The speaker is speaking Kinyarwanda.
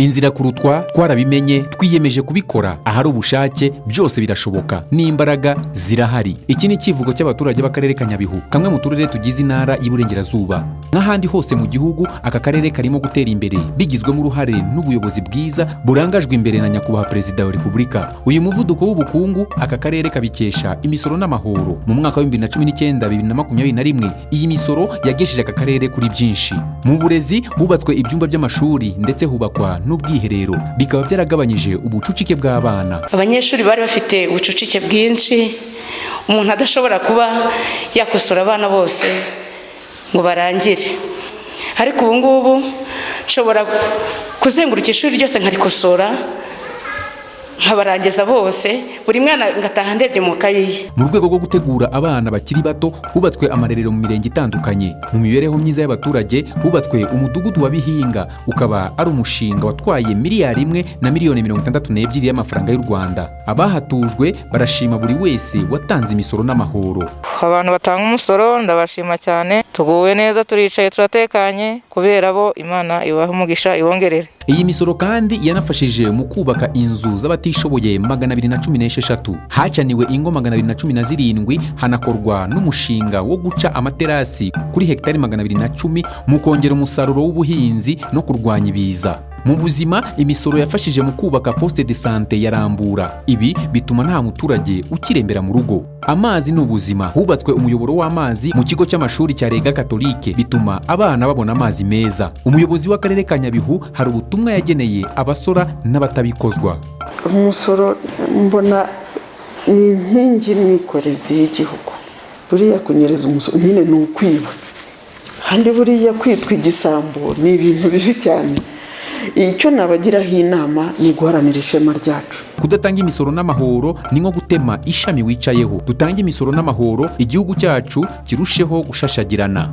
Inzira kurutwa twarabimenye, twiyemeje kubikora. Ahari ubushake byose birashoboka, n'imbaraga zirahari. Iki ni icyivugo cy'abaturage b'akarere ka Nyabihu, kamwe mu turere tugize Intara y'Iburengerazuba. Nk'ahandi hose mu gihugu, aka karere karimo gutera imbere bigizwemo uruhare n'ubuyobozi bwiza burangajwe imbere na Nyakubahwa Perezida wa Repubulika. Uyu muvuduko w'ubukungu aka karere kabikesha imisoro n'amahoro. Mu mwaka wa 2019, 2021, iyi misoro yagejeje aka karere kuri byinshi. Mu burezi hubatswe ibyumba by'amashuri ndetse hubakwa n'ubwiherero, bikaba byaragabanyije ubucucike bw'abana. Abanyeshuri bari bafite ubucucike bwinshi, umuntu adashobora kuba yakosora abana bose ngo barangire, ariko ubu ngubu nshobora kuzenguruka ishuri ryose nkarikosora, nkabarangiza bose, buri mwana ngataha ndebye mu kayi ye. Mu rwego rwo gutegura abana bakiri bato, hubatswe amarerero mu mirenge itandukanye. Mu mibereho myiza y'abaturage, hubatswe umudugudu wa Bihinga, ukaba ari umushinga watwaye miliyari 1 na miliyoni 62 y'amafaranga y'u Rwanda. Abahatujwe barashima buri wese watanze imisoro n'amahoro. Abantu batanga umusoro ndabashima cyane. Tuguwe neza, turicaye turatekanye kubera bo. Imana ibahe umugisha, ibongerere. Iyi misoro kandi yanafashije mu kubaka inzu z'abatishoboye 216, hacaniwe ingo 217, hanakorwa n'umushinga wo guca amaterasi kuri hegitari 210 mu kongera umusaruro w'ubuhinzi no kurwanya ibiza. Mu buzima, imisoro yafashije mu kubaka poste de santé ya Rambura. Ibi bituma nta muturage ukirembera mu rugo. Amazi ni ubuzima. Hubatswe umuyoboro w'amazi mu kigo cy'amashuri cya Rega Katolike, bituma abana babona amazi meza. Umuyobozi w'akarere ka Nyabihu hari ubutumwa yageneye abasora n'abatabikozwa. Umusoro mbona ni inkingi mwikorezi y'igihugu. Buriya kunyereza umusoro nyine ni ukwiba, kandi buriya kwitwa igisambo ni ibintu bibi cyane. Icyo nabagiraho inama ni uguharanira ishema ryacu. Kudatanga imisoro n'amahoro ni nko gutema ishami wicayeho. Dutange imisoro n'amahoro, igihugu cyacu kirusheho gushashagirana.